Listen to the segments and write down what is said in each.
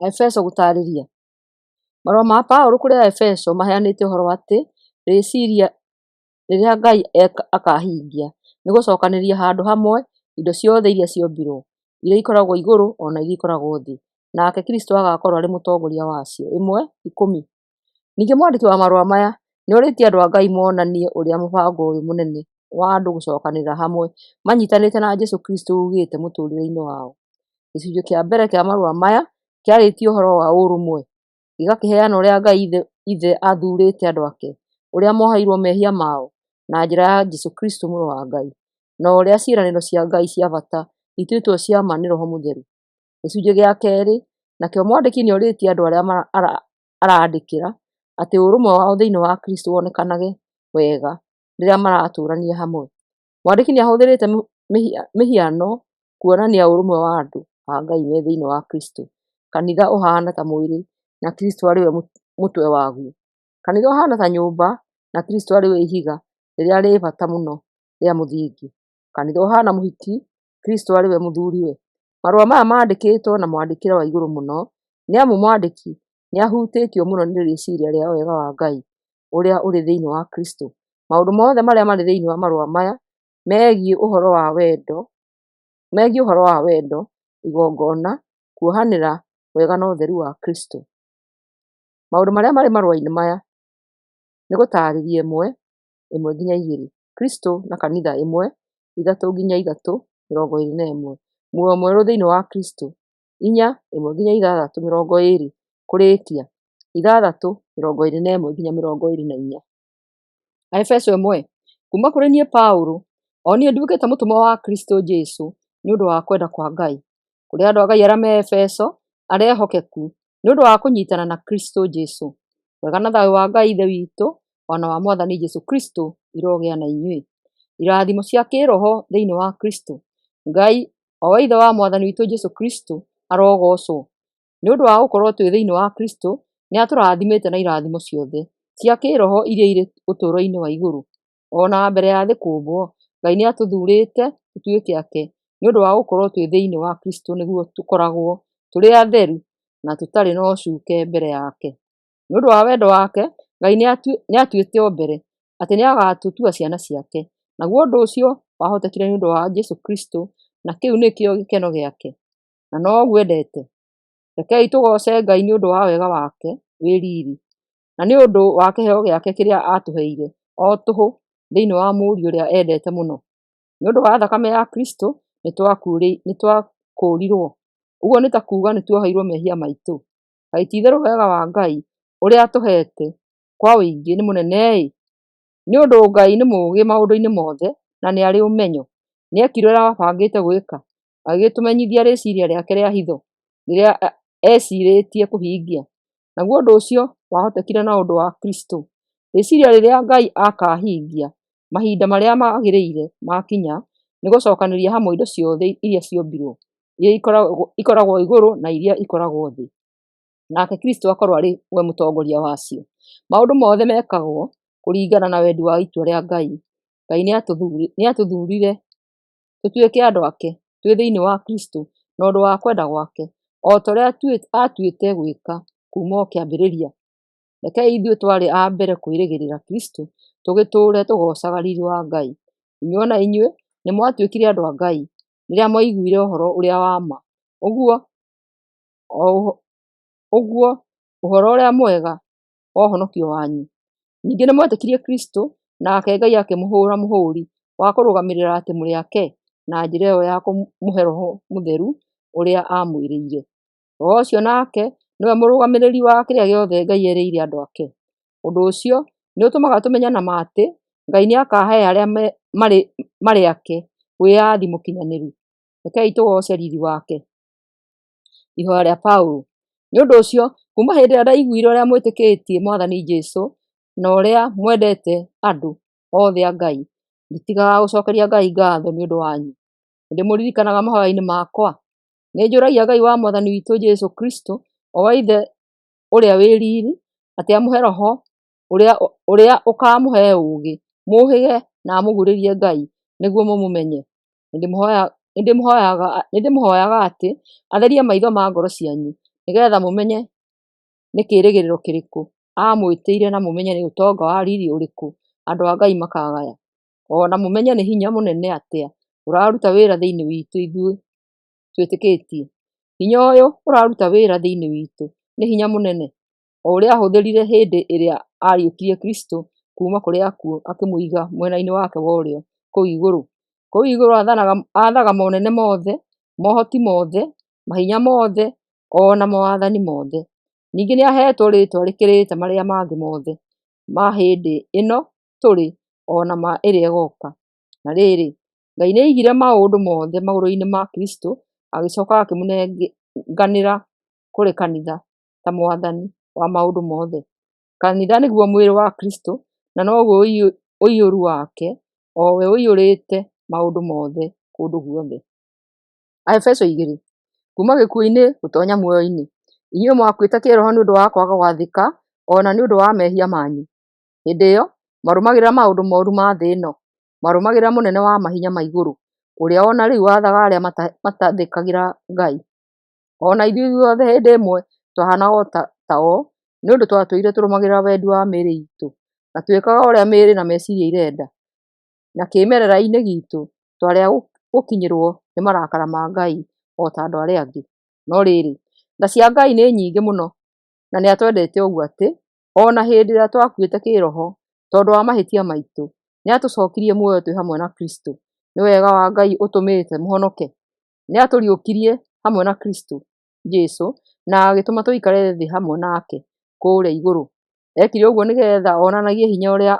Aefeso gũtaarĩria. Marũa ma Paũlũ kũrĩ Aefeso maheanĩte ũhoro atĩ rĩciiria rĩrĩa Ngai akahingia nĩ gũcokanĩrĩria handũ hamwe indo ciothe iria ciombirwo, iria ikoragwo igũrũ o na iria ikoragwo thĩ, nake Kristũ agakorwo arĩ mũtongoria wacio. 1:10. Ningĩ mwandĩki wa marũa maya nĩorĩtie andũ a Ngai monanie ũrĩa mũbango ũyũ mũnene wa andũ gũcokanĩrĩra hamwe manyitanĩte na Jesũ Kristũ ugĩte mũtũũrĩre-inĩ wao. Gĩcunjĩ kĩa mbere kĩa marũa maya kĩarĩtie ũhoro wa ũrũmwe, gĩgakĩheana ũrĩa Ngai Ithe athuurĩte andũ ake, ũrĩa moheirwo mehia mao na njĩra ya Jesũ Kristũ Mũrũ wa Ngai, na ũrĩa ciĩranĩro cia Ngai cia bata ituĩtwo cia ma nĩ Roho Mũtheru. Gĩcunjĩ gĩa kerĩ nakĩo mwandĩki nĩorĩtie andũ arĩa arandĩkĩra atĩ ũrũmwe wao thĩinĩ wa Kristũ wonekanage wega rĩrĩa maratũũrania hamwe. Mwandĩki nĩahũthĩrĩte mĩhiano kuonania ũrũmwe wa andũ a Ngai me thĩinĩ wa Kristũ. Kanitha ũhaana ta mwĩrĩ na Kristũ arĩ we mũtwe waguo. Kanitha ũhaana ta nyũmba na Kristũ arĩ we ihiga rĩrĩa rĩ bata mũno rĩa mũthingi. Kanitha ũhaana mũhiki, Kristũ arĩ we mũthuriwe. Marũa maya mandĩkĩtwo na mwandĩkĩre wa igũrũ mũno nĩ amu mwandĩki nĩahutĩtio mũno nĩ rĩciria rĩa wega wa Ngai ũrĩa ũrĩ thĩinĩ wa Kristũ. Maũndũ mothe marĩa marĩ thĩinĩ wa marũa maya megiĩ ũhoro wa wendo, megiĩ ũhoro wa wendo, igongona, kuohanĩra, wega na ũtheru wa Kristũ. Maũndũ marĩa marĩ marũa-inĩ maya nĩ gũtaarĩria 1:1-2, Kristũ na kanitha 1:3-3:21, muoyo mwerũ thĩinĩ wa Kristũ 4:1-6:20, kũrĩkia 6:21-24. Aefeso 1. Kuuma kũrĩ niĩ Paũlũ, o niĩ nduĩkĩte mũtũmwo wa Kristũ Jesũ nĩ ũndũ wa kwenda kwa Ngai, kũrĩ andũ a Ngai arĩa me Efeso, arĩa ehokeku nĩ ũndũ wa kũnyiitana na Kristũ Jesũ. Wega na thayũ wa Ngai Ithe witũ o na wa Mwathani Jesũ Kristũ irogĩa na inyuĩ. Irathimo cia kĩĩroho thĩinĩ wa Kristũ. Ngai, o we Ithe wa Mwathani witũ Jesũ Kristũ, arogoocwo. Nĩ ũndũ wa gũkorwo twĩ thĩinĩ wa Kristũ, nĩ atũrathimĩte na irathimo ciothe cia kĩĩroho iria irĩ ũtũũro-inĩ wa igũrũ. O na mbere ya thĩ kũũmbwo, Ngai nĩ atũthuurĩte tũtuĩke ake nĩ ũndũ wa gũkorwo twĩ thĩinĩ wa Kristũ nĩguo tũkoragwo tũrĩ atheru na tũtarĩ na ũcuke mbere yake. Nĩ ũndũ wa wendo wake, Ngai nĩatuĩte o mbere atĩ nĩagatũtua ciana ciake, naguo ũndũ ũcio wahotekire nĩ ũndũ wa Jesũ Kristũ, na kĩu nĩkĩo gĩkeno gĩake, na noguo endete. Rekei tũgooce Ngai nĩ ũndũ wa wega wake wĩ riri, na nĩ ũndũ wa kĩheo gĩake kĩrĩa aatũheire o tũhũ thĩinĩ wa Mũriũ ũrĩa endete mũno. Nĩ ũndũ wa thakame ya Kristũ nĩtwakũũrirwo, ũguo nĩ ta kuuga nĩtuoheirwo mehia maitũ. Kaĩ ti-itherũ wega wa Ngai ũrĩa atũheete kwa ũingĩ nĩ mũnene-ĩ! Nĩ ũndũ Ngai nĩ mũũgĩ maũndũ-inĩ mothe na nĩ arĩ ũmenyo, nĩekire ũrĩa abangĩte gwĩka, agĩgĩtũmenyithia rĩciiria rĩake rĩa hitho rĩrĩa eeciirĩtie kũhingia. Naguo ũndũ ũcio wahotekire na ũndũ wa Kristũ, rĩciiria rĩrĩa Ngai akaahingia mahinda marĩa magĩrĩire makinya, nĩ gũcokanĩrĩria hamwe indo ciothe iria ciombirwo, iria ikoragwo igũrũ na iria ikoragwo thĩ, nake Kristũ akorwo arĩ we mũtongoria wacio. Maũndũ mothe mekagwo kũringana na wendi wa itua rĩa Ngai. Ngai nĩatũthuurire tũtuĩke andũ ake twĩ thĩinĩ wa Kristũ na ũndũ wa kwenda gwake, o ta ũrĩa aatuĩte gwĩka kuuma o kĩambĩrĩria. Rekei ithuĩ twarĩ a mbere kwĩrĩgĩrĩra Kristũ tũgĩtũũre tũgoocaga riiri wa Ngai. Inyuĩ o na inyuĩ nĩmwatuĩkire andũ a Ngai rĩrĩa mwaiguire ũhoro ũrĩa wa ma, ũguo ũhoro ũrĩa mwega wa ũhonokio wanyu. Ningĩ nĩmwetĩkirie Kristũ, nake Ngai akĩmũhũũra mũhũũri wa kũrũgamĩrĩra atĩ mũrĩ ake na njĩra ĩyo ya kũmũhe Roho Mũtheru ũrĩa aamwĩrĩire. Roho ũcio nake nĩwe mũrũgamĩrĩri wa kĩrĩa gĩothe Ngai erĩire andũ ake. Ũndũ ũcio nĩũtũmaga tũmenye na ma atĩ Ngai nĩakahe arĩa marĩ ake wĩyathi mũkinyanĩru. Rekei tũgooce riiri wake. Ihoya rĩa Paũlũ. Nĩ ũndũ ũcio, kuuma hĩndĩ ĩrĩa ndaiguire ũrĩa mwĩtĩkĩtie Mwathani Jesũ na ũrĩa mwendete andũ othe a Ngai, nditigaga gũcokeria Ngai ngatho nĩ ũndũ wanyu. Nĩndĩmũririkanaga mahoya-inĩ makwa. Nĩnjũragia Ngai wa Mwathani witũ Jesũ Kristũ, o we Ithe ũrĩa wĩ riri, atĩ amũhe Roho ũrĩa ũkaamũhe ũũgĩ, mũũhĩge na amũguũrĩrie Ngai nĩguo mũmũmenye. Nĩndĩmũhooyaga atĩ atherie maitho ma ngoro cianyu, Nĩgeetha mũmenye nĩ kĩĩrĩgĩrĩro kĩrĩkũ aamwĩtĩire na mũmenye nĩ ũtonga wa riiri ũrĩkũ andũ a Ngai makaagaya, o na mũmenye nĩ hinya mũnene atĩa ũraruta wĩra thĩinĩ witũ ithuĩ twĩtĩkĩtie. Hinya ũyũ ũraruta wĩra thĩinĩ witũ nĩ hinya mũnene, o ũrĩa aahũthĩrire hĩndĩ ĩrĩa aariũkirie Kristũ kuuma kũrĩ akuũ akĩmũiga mwena-inĩ wake wa ũrĩo kũu igũrũ. Kũu igũrũ aathaga monene mothe, mohoti mothe, mahinya mothe, o na mowathani mothe. Ningĩ nĩaheetwo rĩĩtwa rĩkĩrĩte marĩa mangĩ mothe, ma hĩndĩ ĩno tũrĩ o na ma ĩrĩa ĩgooka. Na rĩrĩ, Ngai nĩaigire maũndũ mothe magũrũ-inĩ ma Kristũ, agĩcooka akĩmũnenganĩra kũrĩ kanitha ta mwathani wa maũndũ mothe. Kanitha nĩguo mwĩrĩ wa Kristũ, na noguo ũiyũru wake, o we ũiyũrĩte maũndũ mothe kũndũ guothe. Aefeso 2. Kuuma gĩkuũ-inĩ gũtonya muoyo-inĩ. Inyuĩ mwakuĩte kĩĩroho nĩ ũndũ wa kwaga gwathĩka o na nĩ ũndũ wa mehia manyu. Hĩndĩ ĩyo mwarũmagĩrĩra maũndũ mooru ma thĩ ĩno, mwarũmagĩrĩra mũnene wa mahinya ma igũrũ, ũrĩa o na rĩu wathaga arĩa matathĩkagĩra Ngai. O na ithuĩ ithuothe hĩndĩ ĩmwe twahaanaga o ta o, nĩ ũndũ twatũire tũrũmagĩrĩra wendi wa mĩĩrĩ iitũ, na twĩkaga ũrĩa mĩĩrĩ na meciiria irenda. Na kĩĩmerera-inĩ giitũ twarĩ a gũkinyĩrwo nĩ marakara ma Ngai o ta andũ arĩa angĩ. No rĩrĩ, tha cia Ngai nĩ nyingĩ mũno, na nĩatwendete ũguo atĩ, o na hĩndĩ ĩrĩa twakuĩte kĩĩroho tondũ wa mahĩtia maitũ, nĩatũcookirie muoyo twĩ hamwe na Kristũ. Nĩ wega wa Ngai ũtũmĩte mũhonoke. Nĩatũriũkirie hamwe na Kristũ Jesũ na agĩtũma tũikare thĩ hamwe nake kũũrĩa igũrũ. Eekire ũguo nĩgeetha onanagie hinya ũrĩa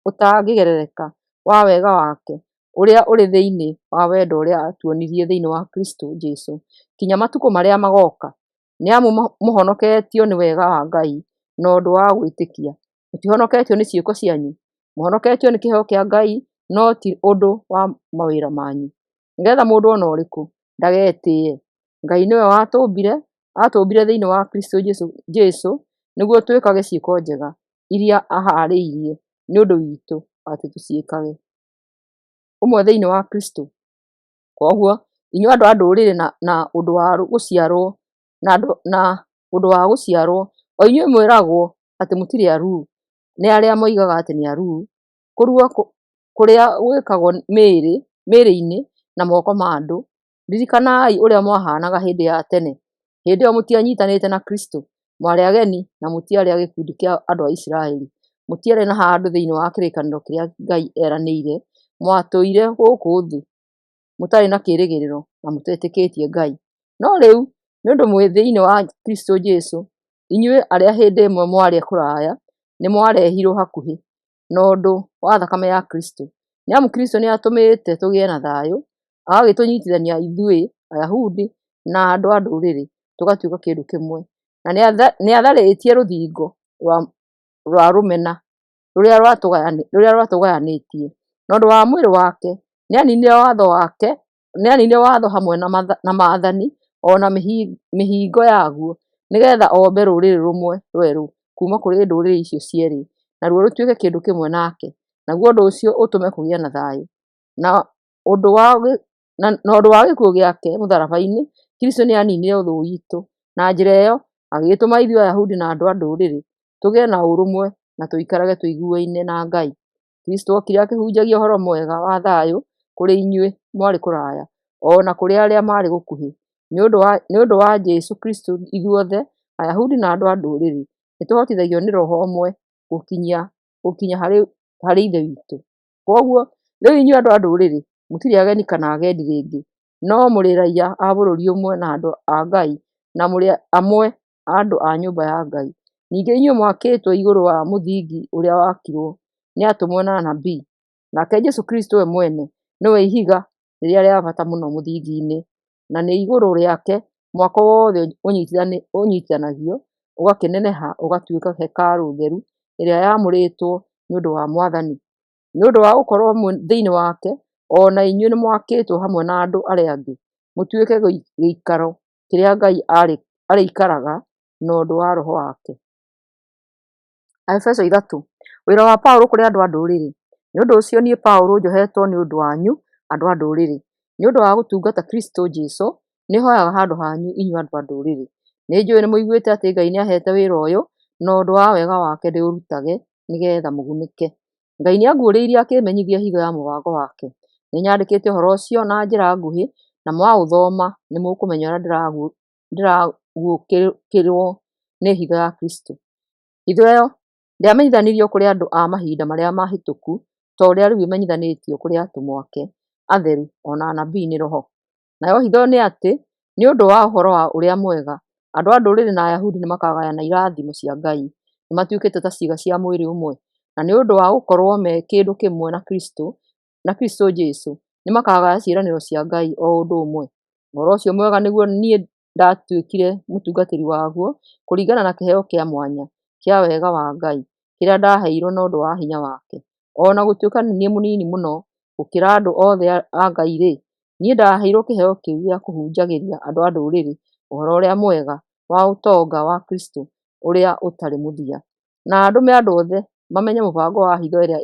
ũtangĩgerereka wa wega wake ũrĩa ũrĩ thĩinĩ wa wendo ũrĩa aatuonirie thĩinĩ wa Kristũ Jesũ kinya matukũ marĩa magooka. Nĩ amu mũhonoketio nĩ wega wa Ngai na ũndũ wa gwĩtĩkia; mũtihonoketio nĩ ciĩko cianyu. Mũhonoketio nĩ kĩheo kĩa Ngai, no ti ũndũ wa mawĩra manyu, nĩgeetha mũndũ o na ũrĩkũ ndagetĩĩe. Ngai nĩwe watũũmbire, aatũũmbire thĩinĩ wa Kristũ Jesũ nĩguo twĩkage ciĩko njega, iria aahaarĩirie nĩ ũndũ witũ atĩ tũciĩkage. Ũmwe thĩinĩ wa Kristũ. Kwoguo, inyuĩ andũ a Ndũrĩrĩ na ũndũ wa gũciarwo na ũndũ wa gũciarwo, o inyuĩ mwĩragwo atĩ mũtirĩ aruu nĩ arĩa moigaga atĩ nĩ aruu, kũrua kũrĩa gwĩkagwo mĩĩrĩ-inĩ na moko ma andũ, ririkanai ũrĩa mwahaanaga hĩndĩ ya tene. Hĩndĩ ĩyo mũtianyiitanĩte na Kristũ, mwarĩ ageni na mũtiarĩ a gĩkundi kĩa andũ a Isiraeli, mũtiarĩ na handũ thĩinĩ wa kĩrĩkanĩro kĩrĩa Ngai eeranĩire, mwatũire gũkũ thĩ mũtarĩ na kĩĩrĩgĩrĩro na mũtetĩkĩtie Ngai. No rĩu, nĩ ũndũ mwĩ thĩinĩ wa Kristũ Jesũ, inyuĩ arĩa hĩndĩ ĩmwe mwarĩ kũraya, nĩmwarehirwo hakuhĩ na ũndũ wa thakame ya Kristũ. Nĩ amu Kristũ nĩatũmĩte tũgĩe na thayũ, agagĩtũnyiitithania ithuĩ Ayahudi na andũ a Ndũrĩrĩ tũgatuĩka kĩndũ kĩmwe, na nĩatharĩtie rũthingo rwa rũmena rũrĩa rwatũgayanĩtie. Na ũndũ wa mwĩrĩ wake nĩaninire watho hamwe na maathani o na mĩhĩngo yaguo, nĩgeetha ombe rũrĩrĩ rũmwe rwerũ kuuma kũrĩ ndũrĩrĩ icio cierĩ, naruo rũtuĩke kĩndũ kĩmwe nake, naguo ũndũ ũcio ũtũme kũgĩe na thayũ. Na ũndũ wa gĩkuũ gĩake mũtharaba-inĩ, Kristũ nĩaninire ũthũ witũ. Na njĩra ĩyo agĩgĩtũma ithuĩ Ayahudi na andũ a Ndũrĩrĩ tũgĩe na ũrũmwe na tũikarage tũiguaine na Ngai. Kristũ okire akĩhunjagia ũhoro mwega wa thayũ kũrĩ inyuĩ mwarĩ kũraya, o na kũrĩ arĩa maarĩ gũkuhĩ. Nĩ ũndũ wa Jesũ Kristũ ithuothe, Ayahudi na andũ a Ndũrĩrĩ, nĩtũhotithagio nĩ Roho ũmwe gũkinya harĩ Ithe witũ. Kwoguo, rĩu inyuĩ andũ a Ndũrĩrĩ mũtirĩ ageni kana agendi rĩngĩ, no mũrĩ raiya a bũrũri ũmwe na andũ a Ngai na mũrĩ amwe a andũ a nyũmba ya Ngai. Ningĩ inyuĩ mwakĩtwo igũrũ wa mũthingi ũrĩa waakirwo nĩ atũmwo na anabii, nake Jesũ Kristũ we mwene nĩwe ihiga rĩrĩa rĩa bata mũno mũthingi-inĩ, na nĩ igũrũ rĩake mwako wothe ũnyiitithanagio ũgakĩneneha ũgatuĩka hekarũ theru ĩrĩa yamũrĩtwo nĩ ũndũ wa Mwathani. Nĩ ũndũ wa gũkorwo thĩinĩ wake, o na inyuĩ nĩmwakĩtwo hamwe na andũ arĩa angĩ, mũtuĩke gĩikaro kĩrĩa Ngai arĩikaraga na ũndũ wa Roho wake. Aefeso 3. Wĩra wa Paũlũ kũrĩ andũ a Ndũrĩrĩ. Nĩ ũndũ ũcio niĩ Paũlũ njohetwo nĩ ũndũ wanyu andũ a Ndũrĩrĩ, nĩ ũndũ wa gũtungata Kristũ Jesũ, nĩhooyaga handũ hanyu inyuĩ andũ a Ndũrĩrĩ. Nĩnjũũĩ nĩmũiguĩte atĩ Ngai nĩaheete wĩra ũyũ na ũndũ wa wega wake ndĩũrutage nĩ geetha mũgunĩke. Ngai nĩanguũrĩirie akĩĩmenyithia hitho ya mũbango wake. Nĩnyandĩkĩte ũhoro ũcio na njĩra nguhĩ, na mwaũthoma nĩmũkũmenya ũrĩa ndĩraguũkĩrwo nĩ hitho ya Kristũ. Hitho ĩyo ndĩamenyithanirio kũrĩ andũ a mahinda marĩa mahĩtũku ta ũrĩa rĩu ĩmenyithanĩtio kũrĩ atũmwo ake atheru o na anabii nĩ Roho. Nayo hitho nĩ atĩ, nĩ ũndũ wa Ũhoro-ũrĩa-Mwega, andũ a Ndũrĩrĩ na Ayahudi nĩmakagayana irathimo cia Ngai, nĩmatuĩkĩte ta ciĩga cia mwĩrĩ ũmwe, na nĩ ũndũ wa gũkorwo me kĩndũ kĩmwe na Kristũ Jesũ, nĩmakagaya ciĩranĩro cia Ngai o ũndũ ũmwe. Ũhoro ũcio Mwega nĩguo niĩ ndaatuĩkire mũtungatĩri waguo kũringana na kĩheo kĩa mwanya kĩa wega wa Ngai kĩrĩa ndaaheirwo na ũndũ wa hinya wake. O na gũtuĩka nĩ niĩ mũnini mũno gũkĩra andũ othe a Ngai-rĩ, niĩ ndaaheirwo kĩheo kĩu gĩa kũhunjagĩria andũ a Ndũrĩrĩ Ũhoro-ũrĩa-Mwega wa ũtonga wa Kristũ ũrĩa ũtarĩ mũthia, na ndũme andũ othe mamenye mũbango wa hitho ĩrĩa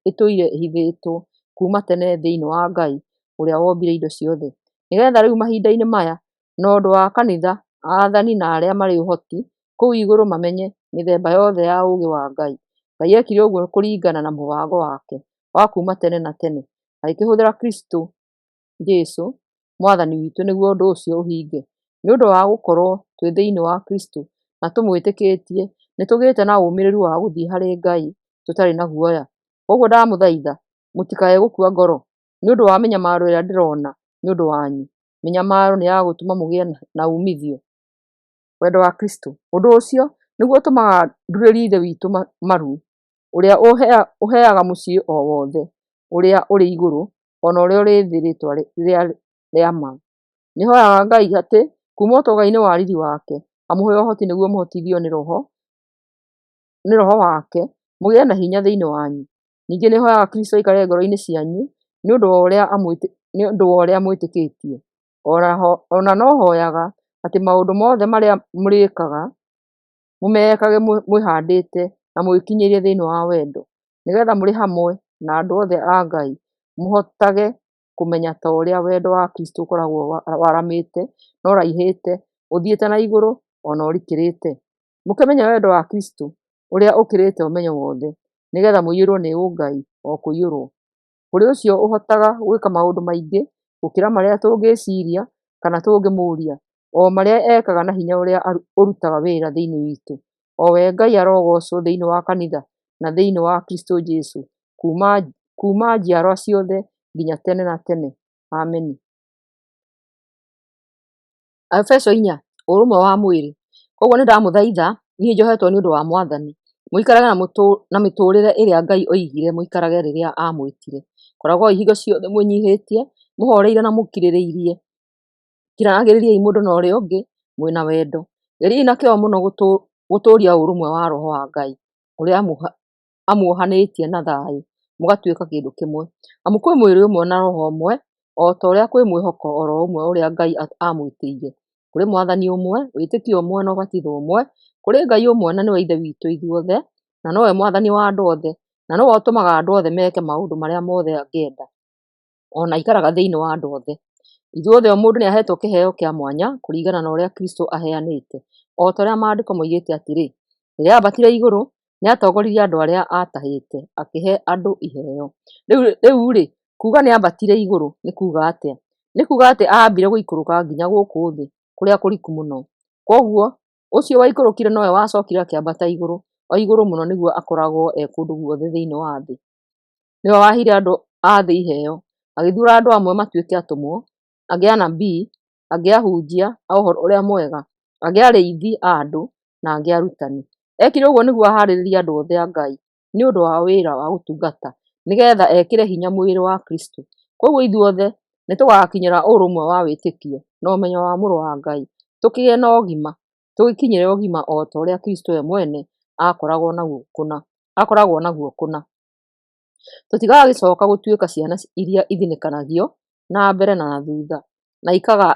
ĩtũire ĩhithĩtwo kuuma tene thĩinĩ wa Ngai ũrĩa wombire indo ciothe, nĩgeetha rĩu mahinda-inĩ maya, na ũndũ wa kanitha, aathani na arĩa marĩ ũhoti kũu igũrũ mamenye mĩthemba yothe ya ũũgĩ wa Ngai. Ngai eekire ũguo kũringana na mũbango wake wa kuuma tene na tene, agĩkĩhũthĩra Kristũ Jesũ Mwathani witũ nĩguo ũndũ ũcio ũhinge. Nĩ ũndũ wa gũkorũo twĩ thĩinĩ wa Kristũ na tũmwĩtĩkĩtie, nĩtũgĩĩte na ũmĩrĩru wa gũthiĩ harĩ Ngai tũtarĩ na guoya. Kwoguo ndamũthaitha mũtikae gũkua ngoro nĩ ũndũ wa mĩnyamaro ĩrĩa ndĩrona nĩ ũndũ wanyu. Mĩnyamaro nĩ ya gũtũma mũgĩe na uumithio. Wendo wa Kristũ. Ũndũ ũcio nĩguo ũtũmaga ndurĩrie Ithe witũ maru, ũrĩa ũheaga mũciĩ o wothe ũrĩa ũrĩ igũrũ o na ũrĩa ũrĩ thĩ rĩĩtwa rĩrĩa rĩa ma. Nĩhooyaga Ngai atĩ kuuma ũtonga-inĩ wa riiri wake amũhe ũhoti nĩguo mũhotithio nĩ Roho wake mũgĩe na hinya thĩinĩ wanyu. Ningĩ nĩhooyaga Kristũ aikare ngoro-inĩ cianyu nĩ ũndũ wa ũrĩa mwĩtĩkĩtie. O na no hooyaga atĩ maũndũ mothe marĩa mũrĩĩkaga mũmekage mwĩhaandĩte na mwĩkinyĩire thĩinĩ wa wendo, nĩgeetha mũrĩ hamwe na andũ othe a Ngai mũhotage kũmenya ta ũrĩa wendo wa Kristũ ũkoragwo waramĩte na ũraihĩte, ũthiĩte na igũrũ o na ũrikĩrĩte, mũkĩmenye wendo wa Kristũ ũrĩa ũkĩrĩte ũmenyo wothe, nĩgeetha mũiyũrwo nĩ ũngai o kũiyũrwo. Kũrĩ ũcio ũhotaga gwĩka maũndũ maingĩ gũkĩra marĩa tũngĩĩciiria kana tũngĩmũũria, o marĩa ekaga na hinya ũrĩa ũrutaga wĩra thĩinĩ witũ, o we Ngai arogoocwo thĩinĩ wa kanitha na thĩinĩ wa Kristũ Jesũ kuuma njiarwa ciothe nginya tene na tene. Ameni. Aefeso 4. Ũrũmwe wa mwĩrĩ. Kwoguo nĩndamũthaitha, niĩ njohetwo nĩ ũndũ wa Mwathani, mũikarage na mĩtũũrĩre ĩrĩa Ngai oigire mũikarage rĩrĩa aamwĩtire. Koragwoi hingo ciothe mwĩnyiihĩtie, mũhooreire na mũkirĩrĩirie. Kiranagĩrĩriai mũndũ na ũrĩa ũngĩ mwĩ na wendo. Geriai na kĩyo mũno gũtũũria ũrũmwe wa Roho wa Ngai ũrĩa amuohanĩtie na thayũ mũgatuĩka kĩndũ kĩmwe. Amu kwĩ mwĩrĩ ũmwe na Roho ũmwe, o ta ũrĩa kwĩ mwĩhoko o ro ũmwe ũrĩa Ngai aamwĩtĩire. Kũrĩ Mwathani ũmwe, wĩtĩkio ũmwe na ũbatitho ũmwe, kũrĩ Ngai ũmwe na nĩwe Ithe witũ ithuothe, na nowe Mwathani wa andũ othe, na nowe ũtũmaga andũ othe meke maũndũ marĩa mothe angĩenda, o na aikaraga thĩinĩ wa andũ othe. Ithuothe o mũndũ nĩaheetwo kĩheo kĩa mwanya kũringana na ũrĩa Kristũ aheanĩte, o ta ũrĩa Maandĩko moigĩte atĩrĩ, “Rĩrĩa aambatire igũrũ, nĩatongoririe andũ arĩa aatahĩte, akĩhe andũ iheo.” Rĩu-rĩ, kuuga “nĩambatire igũrũ” nĩ kuuga atĩa? Nĩ kuuga atĩ aambire gũikũrũka nginya gũkũ thĩ kũrĩa kũriku mũno. Kwoguo ũcio waikũrũkire nowe wacookire akĩambata igũrũ, o igũrũ mũno nĩguo akoragwo e kũndũ guothe thĩinĩ wa thĩ. Nĩwe waheire andũ a thĩ iheo, agĩthuura andũ amwe matuĩke atũmwo, angĩ anabii, angĩ ahunjia a Ũhoro-ũrĩa-Mwega, angĩ arĩithi a andũ, na angĩ arutani. Eekire ũguo nĩguo ahaarĩrie andũ othe a Ngai nĩ ũndũ wa wĩra wa gũtungata, nĩgeetha ekĩre hinya mwĩrĩ wa Kristũ. Kwoguo ithuothe nĩtũgakinyĩra ũrũmwe wa wĩtĩkio na ũmenyo wa Mũrũ wa Ngai, tũkĩgĩe na ũgima, tũgĩkinyĩre ũgima o ta ũrĩa Kristũ we mwene akoragwo naguo kũna. Tũtigagĩcooka gũtuĩka ciana iria ithinĩkanagio na mbere na thuutha,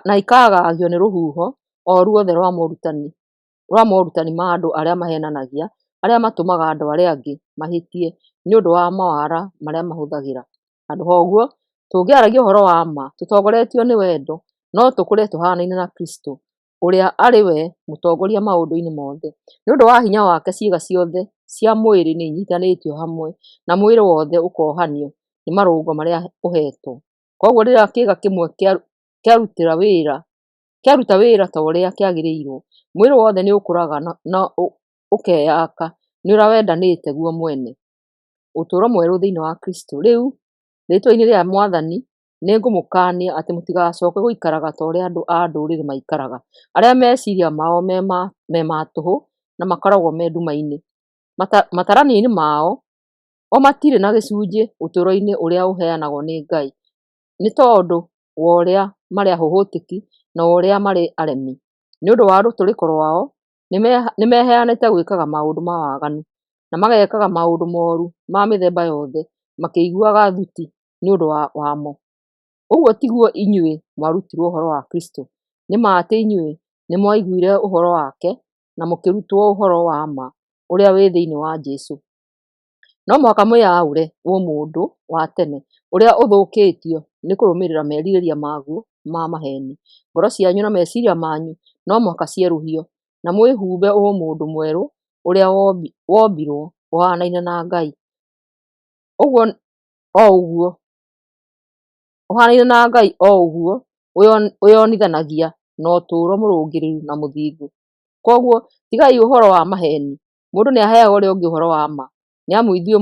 na ikaagaagio nĩ rũhuho o ruothe rwa morutani ma andũ arĩa maheenanagia, arĩa matũmaga andũ arĩa angĩ mahĩtie nĩ ũndũ wa mawara marĩa mahũthagĩra. Handũ ha ũguo, tũngĩaragia ũhoro wa ma tũtongoretio nĩ wendo, no tũkũre tũhaanaine na Kristũ. ũrĩa arĩ we mũtongoria maũndũ-inĩ mothe. Nĩ ũndũ wa hinya wake ciĩga ciothe cia mwĩrĩ nĩ inyiitithanĩtio hamwe, na mwĩrĩ wothe ũkohanio nĩ marũngo marĩa ũheetwo. Kwoguo rĩrĩa kĩĩga kĩmwe kĩaruta wĩra ta ũrĩa kĩagĩrĩire, mwĩrĩ wothe nĩ ũkũraga na ũkeyaka nĩ ũrĩa wendanĩte guo mwene. Ũtũũro mwerũ thĩinĩ wa Kristo. Rĩu, rĩĩtwa-inĩ rĩa Mwathani nĩngũmũkaania atĩ mũtigacoke gũikaraga ta ũrĩa andũ a ndũrĩrĩ maikaraga, arĩa meciria mao me ma tũhũ na makoragwo me nduma-inĩ. Mataranio-inĩ mao, o matirĩ na gĩcunjĩ ũtũũro-inĩ ũrĩa ũheanagwo nĩ Ngai, nĩ tondũ wa ũrĩa marĩ ahũhũtĩki na ũrĩa marĩ aremi. Nĩ ũndũ wa rũtũrĩko rwao, nĩmeheanĩte gwĩkaga maũndũ ma waganu, na magekaga maũndũ moru ma mĩthemba yothe makĩiguaga thuti nĩ ũndũ wamo. Ũguo tiguo inyuĩ mwarutirwo ũhoro wa Kristũ. Nĩ ma atĩ inyuĩ nĩmwaiguire ũhoro wake na mũkĩrutwo ũhoro wa ma ũrĩa wĩ thĩinĩ wa Jesũ. No mũhaka mwĩyaũre ũmũndũ wa tene ũrĩa ũthũkĩtio nĩ kũrũmĩrĩra merirĩria maguo ma maheeni. Ngoro cianyu na meciria manyu no mũhaka cierũhio, na mwĩhumbe ũmũndũ mwerũ ũrĩa wombirwo ũhaanaine na Ngai. Ũguo o ũguo ũhaanaine na Ngai o ũguo wĩyonithanagia na ũtũũro mũrũngĩrĩru na mũthingu. Kwoguo tigai ũhoro wa maheeni, mũndũ nĩaheage ũrĩa ũngĩ ũhoro wa ma, nĩ amu ithuĩ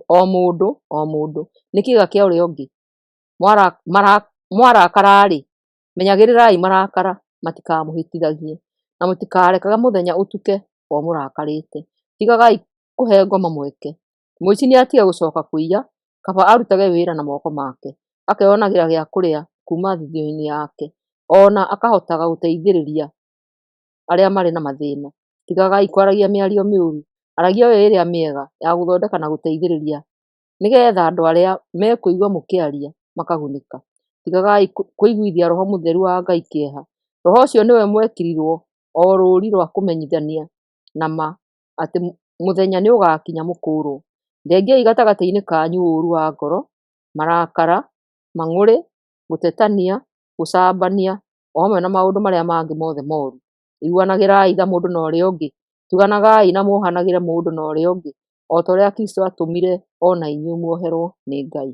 o mũndũ o mũndũ nĩ kĩĩga kĩa ũrĩa ũngĩ. Mwarakara-rĩ, menyagĩrĩrai marakara matikamũhĩtithagie, na mũtikarekage mũthenya ũtuke o mũrakarĩte. Tigagai kũhe ngoma mweke. Mũici nĩatige gũcoka kũiya, kaba arutage wĩra na moko make, akeyonagĩra gĩa kũrĩa kuuma thithino-inĩ yake, o na akahotaga gũteithĩrĩria arĩa marĩ na mathĩna. Tigagai kwaragia mĩario mĩũru, aragiai o ĩrĩa mĩega ya gũthondeka na gũteithĩrĩria, nĩgeetha andũ arĩa mekũigua mũkĩaria makagunĩka. Tigagai kũiguithia Roho Mũtheru wa Ngai kĩeha. Roho ũcio nĩwe mwekĩrirwo o rũũri rwa kũmenyithania na ma atĩ mũthenya nĩũgakinya mũkũũrwo. Thengiai gatagatĩ-inĩ kanyu ũũru wa ngoro, marakara, mang'ũrĩ, gũtetania, gũcambania, o hamwe na maũndũ marĩa mangĩ mothe moru. Iguanagĩrai tha mũndũ na ũrĩa ũngĩ, tuganagai na muohanagĩre mũndũ na ũrĩa ũngĩ, o ta ũrĩa Kristũ aatũmire o na inyuĩ muoherwo nĩ Ngai.